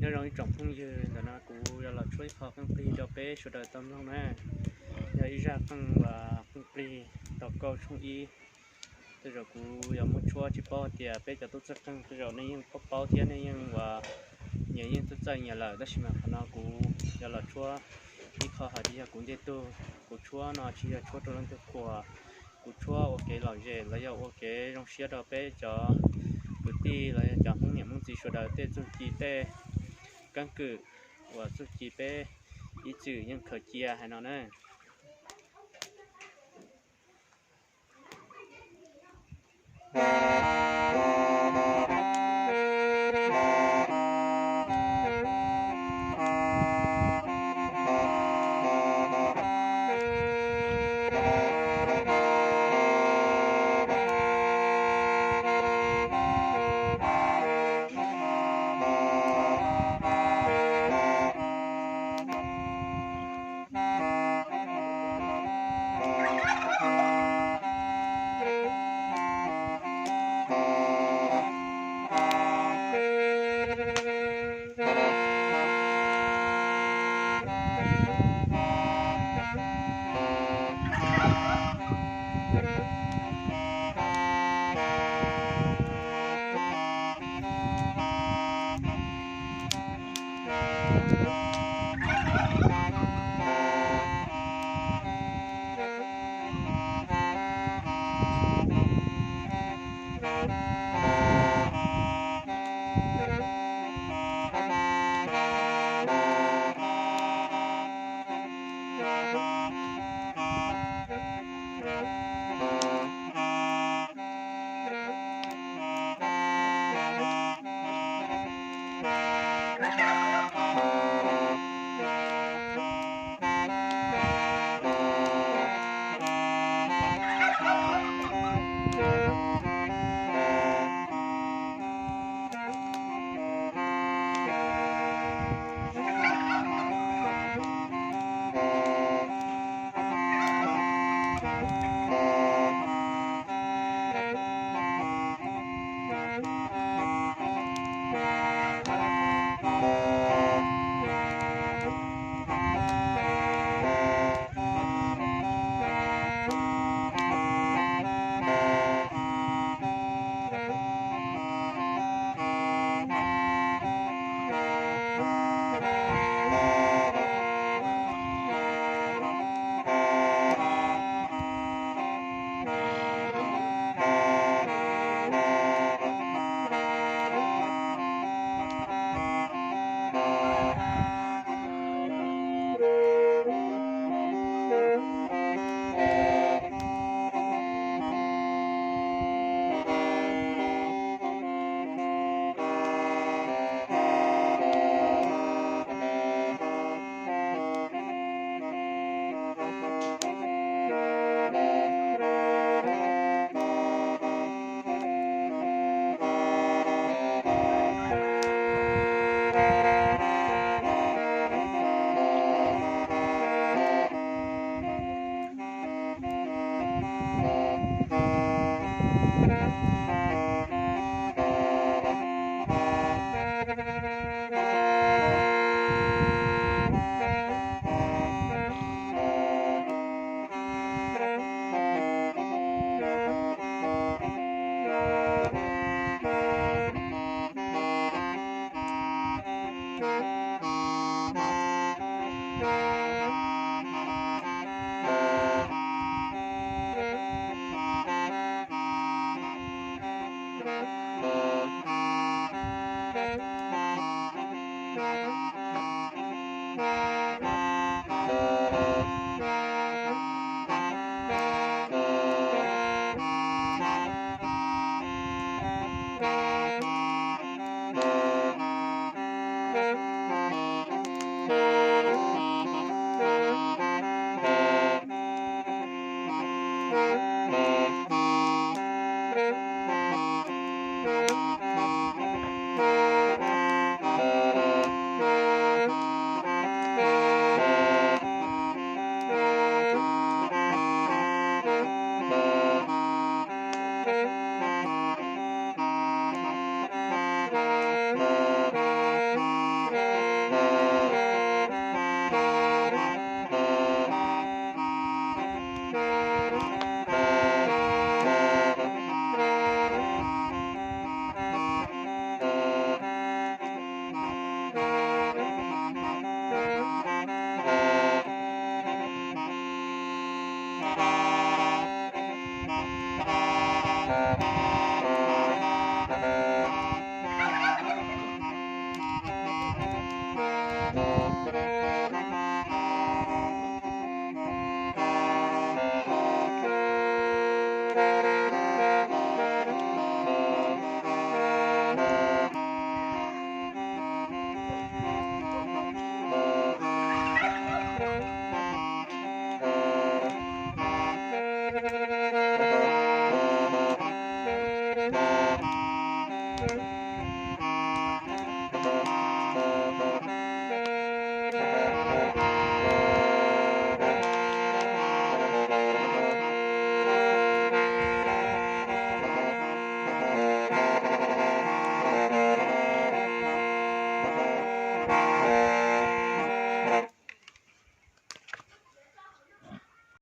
Nyob zoo ib tsoom phooj ywg, ntawm no kuv yuav los tshuab ib qho qeej plig rau peb sawv daws tau mloog na. Yog ib zaj qeej uas qeej plig tau kauj tshooj ib. Tej zaum kuv yuav muab tshuab tsis paub tias peb cov tub txawj qeej tej zaum nej yeej paub paub thiab nej yeej uas nyias yeej txawj txawj nyias lawm, tab sis mas qhov no kuv yuav los tshuab ib qho hais tias yog kuv ntiag tug. Kuv tshuab no tsis yog tshuab rau leej twg qhuas, kuv tshuab ua kev lom zem los yog ua kev zoo siab rau peb cov kwv tij los yog cov Hmoob niam Hmoob txiv sawv daws tej txuj ci tej keeb kwm uas txuj ci peb ib txwm yeej khaws cia hais no na.